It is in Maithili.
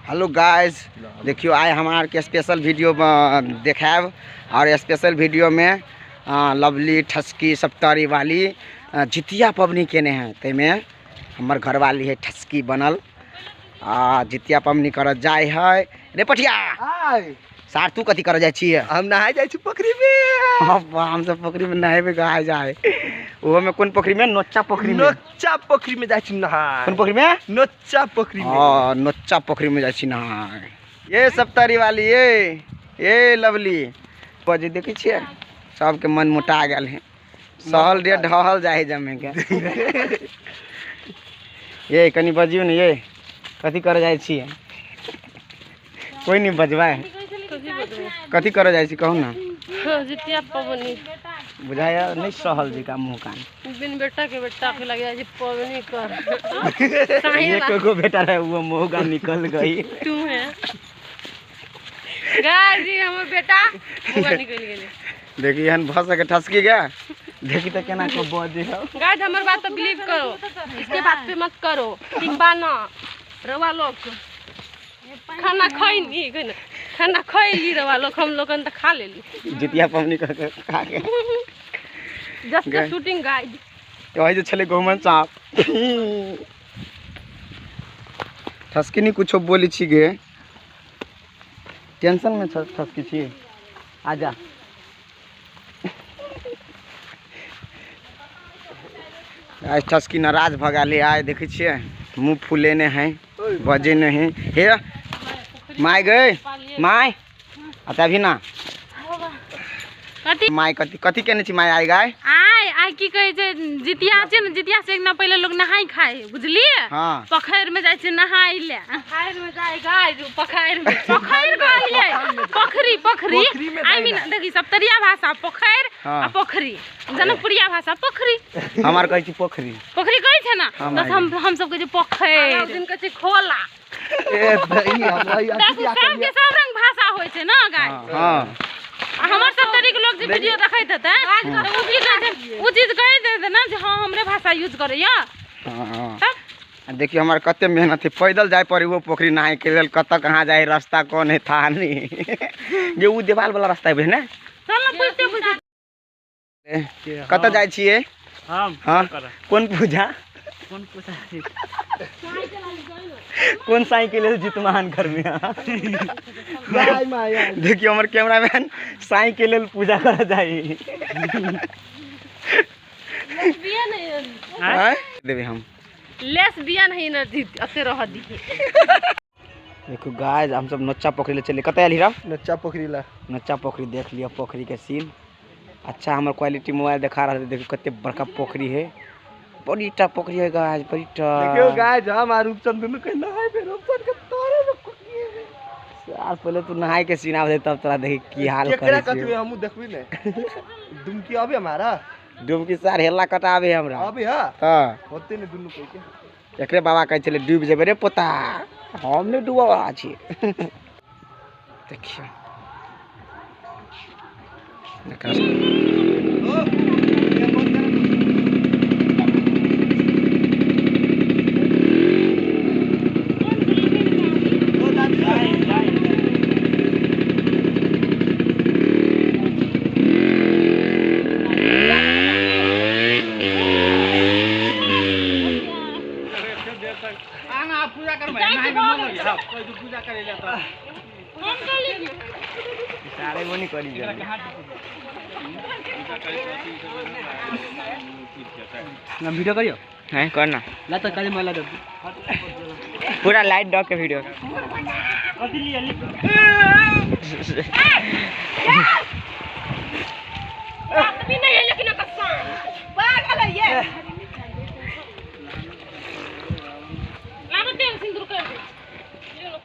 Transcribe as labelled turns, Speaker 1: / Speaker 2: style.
Speaker 1: हेलो गाइस, देखियो आइ हमरा आरके स्पेशल वीडियो देखायब। और स्पेशल वीडियो में लवली ठसकी सप्तरी वाली जितिया पबनी केने है। ताहिमे हमर घरवाली है ठसकी बनल आ जितिया पबनी कर जाय है। रे पठिया सार तू कथी कर जाइ छियै?
Speaker 2: हम नहाय जाइ छी पोखरी में।
Speaker 1: हम सब पोखरी में नहेबे के जाय। ओहो में कोन पोखरी में? नोच्चा पोखरी में।
Speaker 2: नोच्चा पोखरी में जाइ छी नहाय।
Speaker 1: कोन पोखरी में?
Speaker 2: नोच्चा पोखरी में।
Speaker 1: हां, नोच्चा पोखरी में जाइ छी नहाय। ये सप्तरी वाली ये लवली बजे देखै छियै सबके मन मोटा गेल है। सहल रे ढहल जाय जमे के। ये कनी बजियो ने, ये कथी कर जाइ छियै? कोई नहीं बजवाए। कथी कर जाइ छी कहू ना?
Speaker 3: जितिया पबनी
Speaker 1: बुझाया नहीं सहल जी का मुंह कान
Speaker 3: बिन बेटा के बेटा के लग जाय पबनी कर।
Speaker 1: एक को बेटा रहे वो मुंह का निकल गई।
Speaker 3: तू है गाय जी हमर बेटा मुंह निकल गेले।
Speaker 1: देखी हन भस के ठसकी गया। देखी त केना को बजे हो।
Speaker 3: गाइस हमर बात तो बिलीव करो, इसके बात पे मत करो। ठीक बा ना रवा लोग खाना खैनी खाना खैली रवा लोग, हम लोगन त खा लेली
Speaker 1: जितिया पबनी कर के खा के।
Speaker 3: Just shooting guys.
Speaker 1: वही जे छले गहुमन सांप ठसकी नहीं कुछो बोली छी गे, टेंशन में ठसकी छी। आजा आज ठसकी नाराज भ गेलै। आइ देखै छियै मुँह फूलेने है, बजे नहीं हे। My गए my अच्छा अभी ना my कथी कथी केने छी my? आइ गाय
Speaker 3: आइ आइ की कहै छै जितिया छै ने, जितिया से एक ना पहिले लोग नहाय खाय बुझलियै।
Speaker 1: हां,
Speaker 3: पोखरि में जाइ छै नहाय ले। पोखरि में जाइ गाय पोखरि में पोखरि कहलियै पोखरी पोखरी I mean देखी सप्तरिया भाषा पोखरि आ पोखरी, जनकपुरिया भाषा पोखरी।
Speaker 1: हमार कहै छी पोखरी।
Speaker 3: पोखरी कहै छै ना, बस हम सब कहै छै पोखरि। दिन कहै छै खोला।
Speaker 2: ए दही हमरा
Speaker 3: सबके सब रंग भाषा होइ छै ना गाय।
Speaker 1: हां,
Speaker 3: हमर सब तरीके लोग जे वीडियो देखैत हेतै त उ की कहै छै, उ चीज कहि देतै ना जे हां हमरे भाषा यूज करैया।
Speaker 1: हां, देखियो हमर कते मेहनत है, पैदल जाय पड़ी वो पोखरी नहाय के लेल। कत कहां जाय रास्ता कोन है था नहीं जे उ देवाल वाला रास्ता है ने।
Speaker 3: चल ना पूछते पूछते
Speaker 1: कत जाय छियै
Speaker 4: हम?
Speaker 1: हां, कोन पूजा?
Speaker 4: कोन पूजा?
Speaker 1: कोन साइकिल जितमान घर में? देखियो हमर कैमरामैन साइकिल लेल पूजा कर जाई। देबे हम
Speaker 3: लेस बिया नहीं न जीत अते रह दी।
Speaker 1: देखो गाइस हम सब नोच्चा पोखरी ले चले। कत आयल हीरा?
Speaker 2: नोच्चा पोखरी ला।
Speaker 1: नोच्चा पोखरी देख लियो पोखरी के सीन। अच्छा हमर क्वालिटी मोबाइल देखा रहा है। देखो कते बड़का पोखरी है, बड़ी टा पोखरी है गाइस, बड़ी टा।
Speaker 2: देखियो गाइस हम आ रूपचंद दुनु के नहाय पे रूपचंद के तोरे में कुटिए है।
Speaker 1: यार पहले तू नहाय के सीन आवे तब तोरा देखी की हाल करे।
Speaker 2: केकरा कथि हमहु देखबी ने। डुमकी आबे हमारा?
Speaker 1: डुमकी सार हेला कटाबे हमरा।
Speaker 2: आबे हां।
Speaker 1: हां,
Speaker 2: होते ने दुनु कोई के।
Speaker 1: एकरे बाबा कहै छले डूब जेबे रे पोता, हम ने डूबवा छी। देखियो सारे वो नहीं करी
Speaker 4: ना वीडियो करियो
Speaker 1: हैं करना
Speaker 4: ला तो कल मला दे
Speaker 1: पूरा लाइट डॉग के वीडियो।
Speaker 4: कथि लिया
Speaker 3: आदमी नहीं है।